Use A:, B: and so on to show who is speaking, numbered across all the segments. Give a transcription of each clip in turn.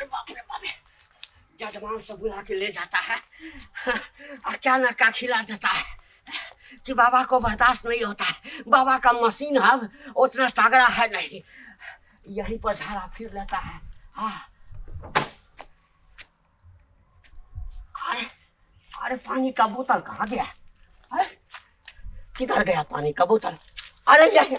A: अरे बाप रे बाप रे, जजमान से बुला के ले जाता है और क्या ना क्या खिला देता है कि बाबा को बर्दाश्त नहीं होता है। बाबा का मशीन अब उतना तगड़ा है नहीं, यहीं पर झाड़ा फिर लेता है। हाँ, अरे अरे पानी का बोतल कहाँ गया? अरे किधर गया पानी का बोतल? अरे यही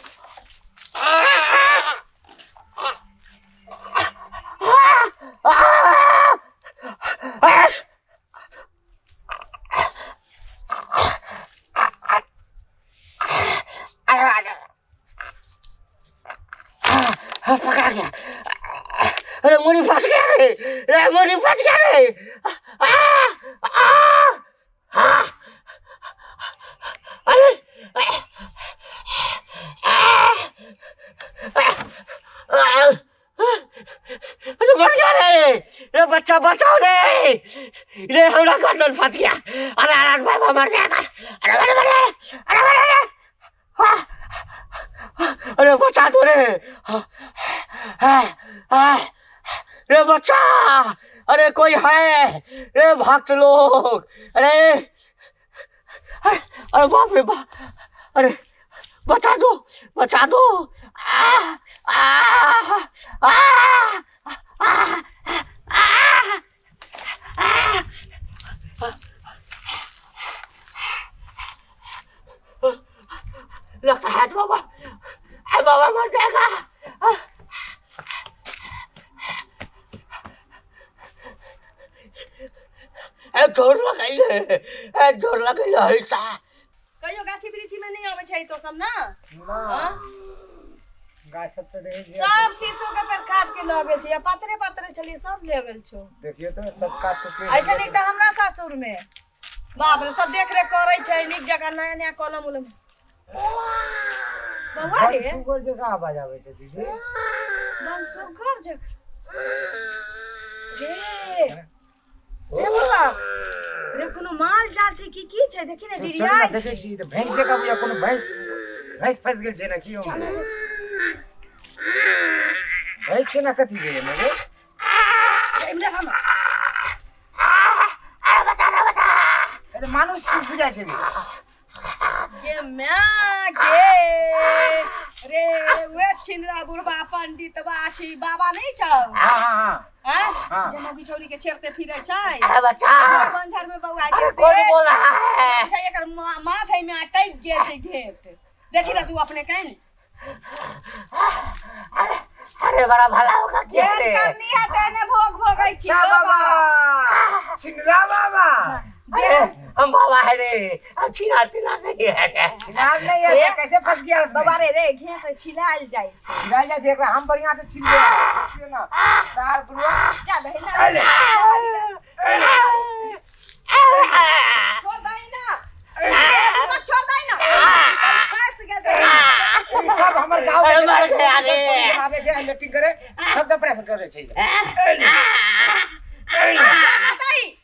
A: पकड़ा गया। अरे मुड़ी फट गया रे, रे मुड़ी फट गया रे। आ, आ, आ, अरे अरे मर गया रे, रे बच्चा बचाओ रे, रे हमरा गर्दन फंस गया। अरे अरे बाबा मर जाएगा। अरे अरे अरे अरे अरे अरे बचा दो रे, रे बच्चा, अरे कोई है रे भक्त लोग, अरे अरे अरे बाप रे बाप, अरे बचा दो, बचा दो। आ आ आ आ आ लगता है बाबा, बाबा मर जाएगा। जोर लगैले, जोर लगैले ऐसा।
B: कहियो गाछी वृक्षी में नहीं आवे छै तो सब ना? हां,
C: गाछ सब त देखै छी
B: सब शीशो के पर काट के ल गेल छै, या पातरे पातरे छलिए सब ले गेल छौ।
C: देखियो त सब काट के।
B: ऐसे नहीं त हमरा सासुर में बाप रे सब देख रेख करै छै नीक जकाँ, नया नया कलम उलम। बौआ रे
C: सुगर जकाँ आवाज आबै छै दीदी।
B: सुगर जकाँ रे रे बौआ रे, कोनो माल जाल छै की की छै? देखी ने दीदी,
C: चल देखै छी त भैंस जकाँ बुझा, कोनो भैंस भैंस फंस गेल छै ना की? भैंस छै ना कथी रे मेरे?
B: इमरा हम
A: अरे बता ना बता,
C: अरे मानुष छी बुझा छै
B: गे मां के रे। वे छिनरा बुढ़बा पंडित बाछी बाबा नहीं छौ?
C: हां हां
B: हां, हां, जे मौगी छौरी के छेड़ते फिरै छै।
A: अरे बच्चा
B: बंझर में बौआ
A: अरे कौन बोल रहा है?
B: छै एकर माथे में अटक गेल छै घेट, देखी ना तू अपने कन।
A: अरे अरे बड़ा भला होगा क्या रे?
B: करनी है तेने भोग भोगै छी
C: बाबा, छिनरा बाबा।
A: अरे हम बाबा है रे, हम छिनार तिनार नहीं है।
C: छिनार नहीं है, कैसे फंस गया उसमें?
B: बाबा रे रे घेट छिलाल जाय छै,
C: छिलाल जाय छै, एकरा हम बढ़िया से छिल देबै ना सार बुढ़वा।
B: जा दही ना, छोड़ दही ना, छोड़ दही ना, फंस गेल
C: सब हमर गांव
A: के मर गया रे।
C: आबे छै लेटिंग करे सब के प्रेस करे छै।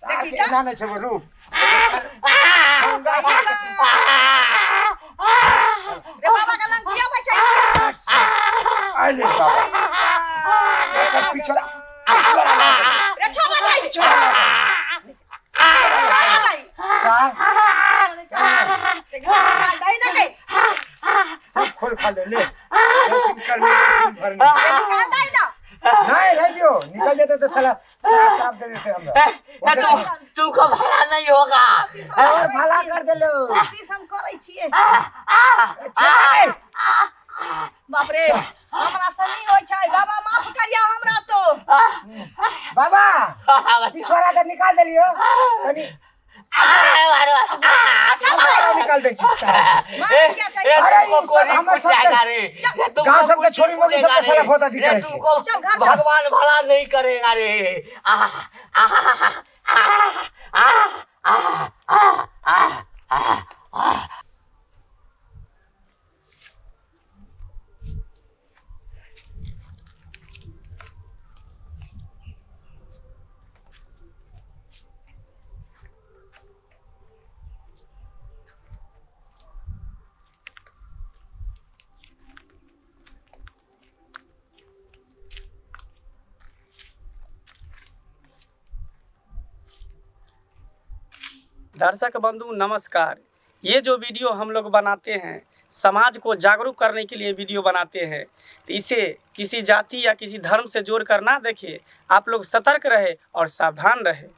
B: देखी त
C: ना ना छै रूप
B: रे बाबा के लंग किया बचै?
C: अरे बाबा पिछड़ा पिछड़ा
B: रे, छोड़ दे, छोड़ दे
C: सार
B: निकाल दे ना के
C: सब खोल खाल दे ले, सिम करने सिम भरने
B: निकाल दे ना।
C: नहीं रह दियो, निकल जाते तो साला साफ साफ दे देते हमरा।
A: तू को भला नहीं होगा
C: और भला कर देलो
B: हम करै छिए। बाप रे हमरा से नहीं होय छै बाबा, माफ करिया हमरा तो।
C: बाबा पिछवाड़ा के निकाल देलियो कनी।
A: अरे
B: अच्छा
C: निकाल दे छी।
A: अरे
C: हमर सब गांव सब के छोरी मोरी सब के साला बहुत अथी करे छै।
A: भगवान भला नहीं करेगा रे। आ आ आ आ आ आ आ
D: दर्शक बंधु नमस्कार। ये जो वीडियो हम लोग बनाते हैं समाज को जागरूक करने के लिए वीडियो बनाते हैं, तो इसे किसी जाति या किसी धर्म से जोड़ कर ना देखें। आप लोग सतर्क रहे और सावधान रहे।